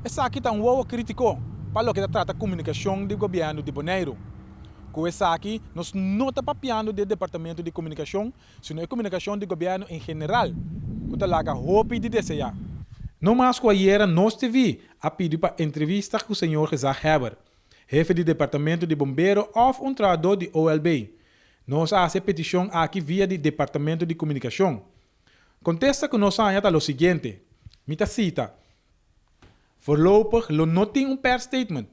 Esaki ta un wowo krítiko pa loke ta trata komunikashon di gobièrnu di Boneiru. Ku esaki nos no ta papiando di e departamento di komunikashon, sino e komunikashon di gobièrnu en general, ku ta laga hopi di deseá. No mas ku ayera Nos TV a pidi pa entrevista ku señor Gezaghebber, hefe di departamento di bombero òf un trahadó di OLB. Nos a hasi e petishon aki via di departamento di komunikashon. Kontesta ku nos haña ta lo siguiente, mi ta sita, Voorlopig lo no tin un persstatement.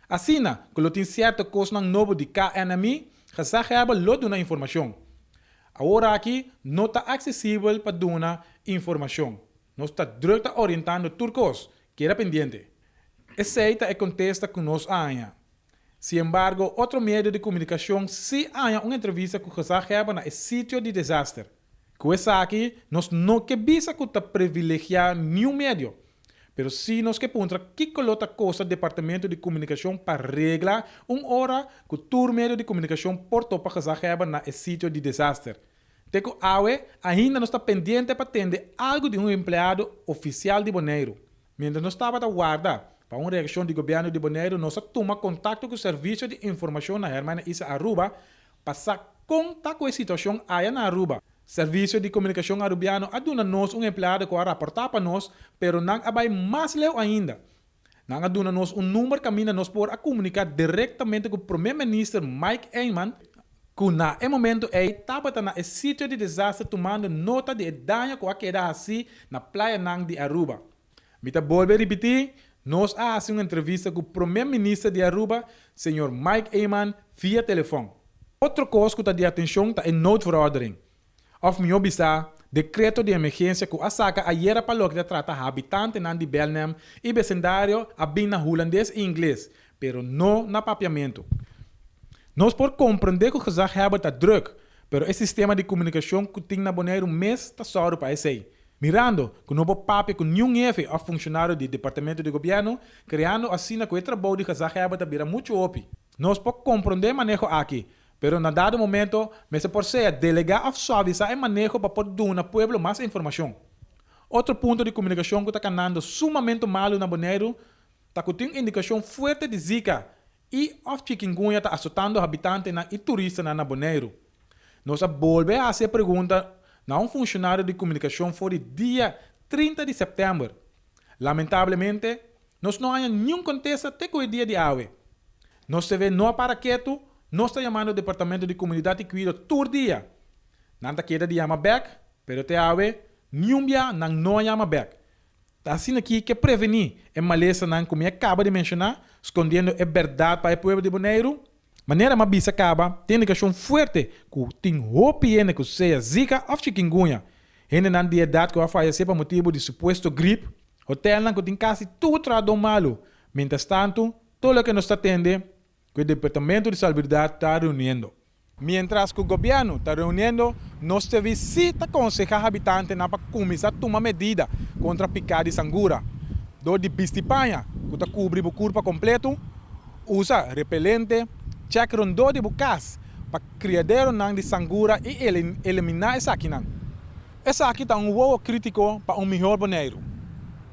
Asina ku lo tin sierto kosnan nobo di KNMI, Gezaghebber lo duna informashon. Aworaki no ta aksesibel pa duna informashon. Nos ta drùk ta orientando tur kos. Keda pendiente. Esei ta e kontesta ku nos a haña. Sin embargo, otro medio di komunikashon sí a haña un entrevista ku Gezaghebber na e sitio di desaster. Ku esaki nos no ke bisa ku ta privilegiá niun medio, pero sí nos ke puntra kiko lo ta kosta Departamento di Komunikashon pa regla un ora ku tur medio di komunikashon por topa Gezaghebber na e sitio di desaster. Te ku awe ainda nos ta pendiente pa tende algu di un empleado ofisial di Boneiru. Mientras nos tabata warda pa un reakshon di gobièrnu di Boneiru nos a tuma kontakto ku Servisio di Informashon na Hermana Isa Aruba pa sa kon ta ku e situashon aya na Aruba. Servisio di Komunikashon Arubiano a duna nos un empleado ku a raportá pa nos, pero nan a bai mas leu ainda. Nan a duna nos un number kaminda nos por a komuniká direktamente ku Promé Minister Mike Eman, ku na e momento ei tabata na e sitio di desaster tumando nota di e daño ku a keda hasí na playanan di Aruba. Mi ta bolbe ripití, nos a hasi un entrevista ku Promé Minister di Aruba, señor Mike Eman, via telefòn. Otro kos ku ta di atenshon ta e noodverordening, òf mihó bisá, dekreto di emergensia ku a saka ayera pa loke ta trata habitantenan di Belnem i besendario a bin na hulandes i ingles, pero no na papiamentu. Nos por komprendé ku gezaghebber ta drùk, pero e sistema di komunikashon ku tin na Boneiru mes ta sòru pa esei. Mirando ku no por papia ku niun hefe òf funshonario di departamento di gobièrnu, kreando asina ku e trabou di gezaghebber ta bira muchu hopi. Nos por komprondé e maneho aki, pero na dado momento mester por sea delegá òf suavisá e maneho pa por duna pueblo mas informashon. Otro punto di komunikashon ku ta kanando sumamente malu na Boneiru ta ku tin un indikashon fuerte di Zika i òf chikingunya ta asotando habitantenan i turistanan na Boneiru. Nos a bolbe hasi e pregunta na un funshonario di komunikashon for di dia 30 di sèptèmber. Lamentablemente, nos no haña niun kontesta te ku e dia di awe. Nos TV no a para ketu, nos ta yamando Departamento di Komunidat i Kuido tur dia. Nan ta keda di yama bèk, pero te awe, niun bia nan no a yama bèk. Ta asina ki ke prevení e malesanan ku mi a kaba di menshoná, skondiendo e bèrdat pa e pueblo di Boneiru? Manera m'a bisa kaba, tin indikashon fuerte ku tin hopi hende ku sea Zika òf chikingunya, hendenan di edat ku a fayesé pa motibu di supuesto grip, hotelnan ku tin kasi tur trahadó malu. Mientrastantu, tur loke nos ta tende ku e Departamento di Salubridad ta reuniendo. Mientras ku gobièrnu ta reuniendo, nos TV sí ta konsehá habitantenan pa kuminsá tuma medida kontra piká di sangura dor di bisti paña ku ta kubri bo kurpa kompletu, usa repelente, chèk rondó di bo kas pa kriaderonan di sangura i eliminá esakinan. Esaki ta un wowo krítiko pa un mihor Boneiru.